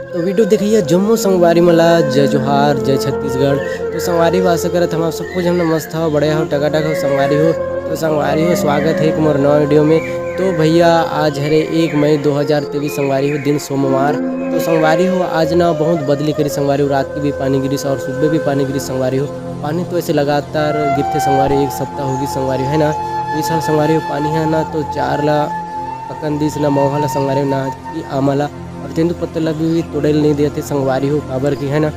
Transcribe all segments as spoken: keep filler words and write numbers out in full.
तो वीडियो देखइया जम्मो संगवारी मन ला जय जोहार, जय छत्तीसगढ़। तो संगवारी हो, आशा करत हव आप सब कुछ हमन मस्त हव, बढ़िया हव, टकाटक हव संगवारी हो। तो संगवारी हो, स्वागत हे एक मोर नवा वीडियो में। तो भैया, आज हरे एक मई दो हज़ार तेईस संगवारी हो, दिन सोमवार। तो संगवारी हो, आज ना बहुत बदली करिस संगवारी हो, रात के भी पानी गिरिस और सुबह भी पानी गिरिस संगवारी हो। पानी तो ऐसे लगातार गिरथे संगवारी हो, एक सप्ताह होगी संगवारी हो, है ना। तो इस साल संगवारी हो पानी है ना तो चार ला अकन दिस ना मौहा ला संगवारी हो, ना कि आमा ला। और तेंदू पत्ता ला भी तोड़े ल नहीं देते संगवारी हो, काबर की है ना,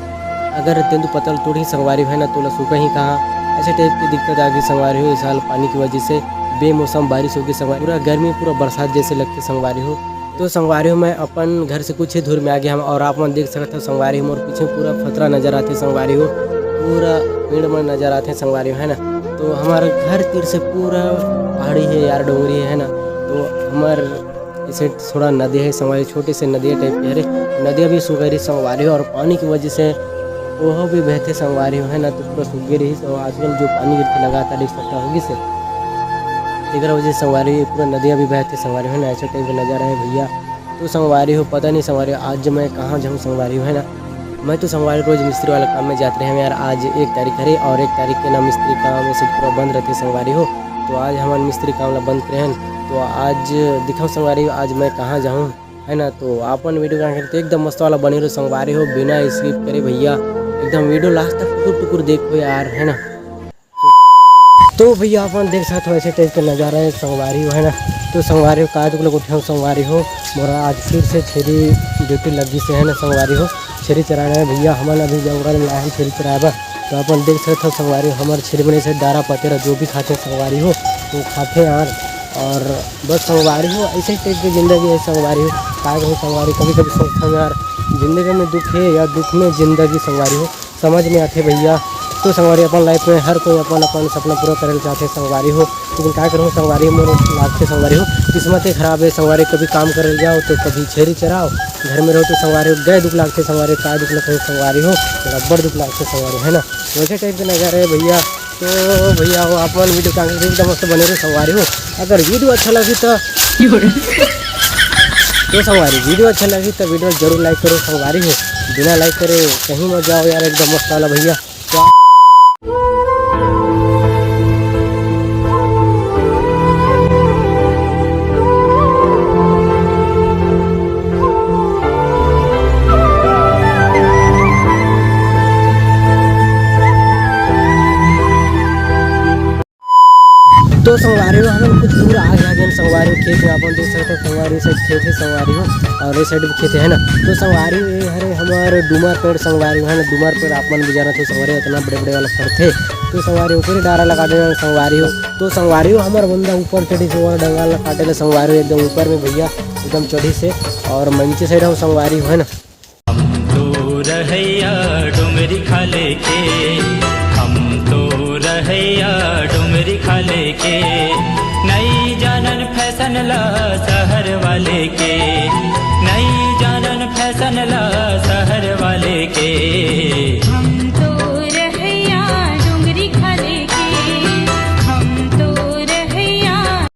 अगर तेंदू पत्ता ला तोड़ही संगवारी हो, है ना, तो ला सूखा ही कहाँ, ऐसे टाइप की दिक्कत आ गई संगवारी हो। इस साल पानी की वजह से बेमौसम बारिश होगी संगवारी, पूरा गर्मी, पूरा बरसात जैसे लगते संगवारी हो। तो संगवारी हो, मैं अपन घर से कुछ ही दूर में आ गया हूँ और आप मन देख सकत हो संगवारी हो, मोर पीछे पूरा फतरा नजर आते संगवारी हो, पूरा पेड़ मन नजर आते संगवारी हो, है ना। तो हमारे घर तीर से पूरा पहाड़ी है यार, डोंगरी है, है ना। तो हमार इसे थोड़ा नदी है संगवारी, छोटे से नदिया टाइप के हरे, नदिया भी सूख गई रही संगवारी हो, और पानी की वजह से ओहो भी बहते संगवारी हो, है ना। तो पूरा सूख गई रही। तो आजकल जो पानी गिरते लगातार एक सप्ताह होगी से, तेकर वजह से संगवारी हो, पूरा नदिया भी बहते संगवारी हो, है ना। ऐसे टाइप का नजारा है भैया। तो संगवारी हो, पता नहीं संगवारी हो, आज मैं कहाँ जाऊँ संगवारी हो, है ना। मैं तो संगवारी रोज मिस्त्री वाला काम में जात रहे हूँ यार। आज एक तारीख हरे और एक तारीख के ना मिस्त्री काम ऐसे पूरा बंद रहते संगवारी हो। तो आज हमन मिस्त्री काम ला बंद करे हन। तो आज दिखाओ संगवारी हो, आज मैं कहाँ जाऊँ, है ना। तो आपन वीडियो कहाँ करते एकदम मस्त वाला बने रहो संगवारी हो, बिना स्किप करे भैया, एकदम वीडियो लास्ट तक टुकुर टुकुर देखो यार, है ना। तो भैया, अपन देख सकत हो ऐसे टाइप के नजारा है संगवारी हो, है ना। तो संगवारी हो, का दुख लोग उठे हो संगवारी हो, मोरा आज फिर से छेरी ड्यूटी लगी से, है ना संगवारी हो। छेरी चराना है भैया, हमन अभी जंगल में आए हैं छेरी चराए बर। तो अपन देख सकत हो संगवारी हो, हमर छेरी बने से डारा पतेरा जो भी खाते हैं संगवारी हो, वो खाते हैं यार। और बस संगवारी हो, ऐसे टाइप की जिंदगी है संगवारी हो। का कहूँ संगवारी, कभी कभी सोचता हूँ यार, जिंदगी में दुख है या दुख में जिंदगी संगवारी हो, समझ में आथे भैया। तो संगवारी, अपन लाइफ में हर कोई अपन अपन सपना पूरा करे ल चाहथे संगवारी हो, लेकिन का करहूँ संगवारी हो, मोर लागथे संगवारी हो, किस्मत ही खराब है संगवारी। कभी काम करे ल जाओ तो कभी छेरी चराओ, घर में रहो तो संगवारी हो, गए दुख लागथे संगवारी, का दुख लगथे संगवारी हो, बड़ दुख लागथे संगवारी, है ना। वैसे टाइप के नजारा है भैया। तो भैया हो, आप मन वीडियो के आगे एकदम मस्त बने रहो संगवारी हो। अगर वीडियो अच्छा लगी तो तो संगवारी, वीडियो अच्छा लगी तो वीडियो जरूर लाइक करो संगवारी हो, बिना लाइक करे कहीं मत जाओ यार, एकदम मस्त वाला भैया। तो संगवारी हो, हमन कुछ दूर आ गया हन संगवारी हो, खेत में अपन देख सकते हो संगवारी हो, साइड खेत है संगवारी हो, और ये साइड भी खेत है ना। तो संगवारी हो, ये हरे हमार डूमर पेड़ संगवारी हो, है ना, डूमर पेड़ आप मन भी जानत हो संगवारी हो, इतना बड़े बड़े वाला फरथे। तो संगवारी हो, ओकरे डारा लगा देना संगवारी हो। तो संगवारी हो, हमार बंदा ऊपर चढ़ी से वो डंगाल ला काटे ला संगवारी हो, एकदम ऊपर में भैया, एकदम चढ़ी से, और मंचे साइड हम संगवारी हो, है ना। हम तो रहैया डोंगरी खाले के, हम तो रहैया डोंगरी खाले के, नई जानन फैशन ला शहर वाले के, नई जानन फैशन ला शहर वाले के। हम तो रहैया डोंगरी खाले के, हम तो रहैया।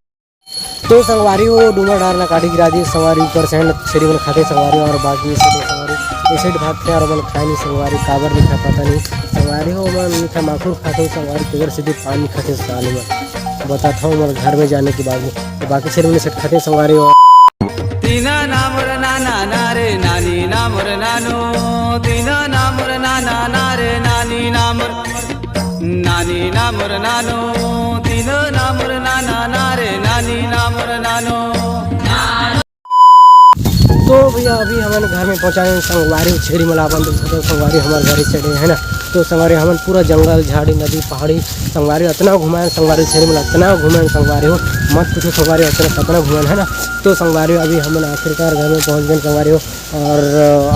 तो संगवारी हो, डूमर डार ला काटी गिरा दी संगवारी, ऊपर से छेरी मन खाते संगवारी, और बाकी ये सब संगवारी ये साइड भागते हैं और मन खाए नहीं संगवारी, काबर नहीं खा पता नहीं संगवारी हो, मन मीठा माखुर खाते संगवारी, तेकर सीधे पानी खाते साले में। बताता हूँ मैं घर में जाने के बाद में, तो बाकी छेरी मन सेट खाते संगवारी हो। तीना ना मोर नाना ना रे, नानी ना मोर नानो, तीना ना मोर नाना ना रे, नानी ना मोर नानी ना मोर नानो, तीनो ना मोर नाना ना रे, नानी ना मोर नानो। तो भैया, अभी हमन घर में पहुंचाए हैं संगवारी, छेरी मन ला अपन देख सकते हो संगवारी, हमारे घर से है ना। तो संगवारी, हमन पूरा जंगल, झाड़ी, नदी, पहाड़ी संगवारी इतना घुमाए संगवारी, छेरी मन ला इतना घुमाए संगवारी हो, मत पूछो संगवारी, इतना कितना घुमाए, है ना। तो संगवारी, अभी हमन आखिरकार घर में पहुंच गए संगवारी हो। और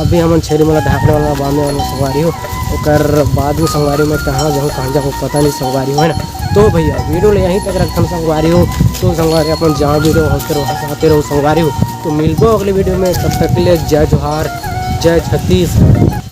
अभी हमन छेरी मन ला ढाकने वाला, बांधने वाला संगवारी हो, ओकर बाद में संगवारी में कहाँ जाऊँ, कहाँ जाऊँ, पता नहीं संगवारी हो, है ना। तो भैया, वीडियो ले यहीं तक रखथन संगवारी हो। तो संगवारी, अपन जहाँ भी रहो, हंसते रहो, हंसाते रहो संगवारी हो। तो मिलबो अगले वीडियो में, तब तक के लिए जय जोहार, जय छत्तीसगढ़।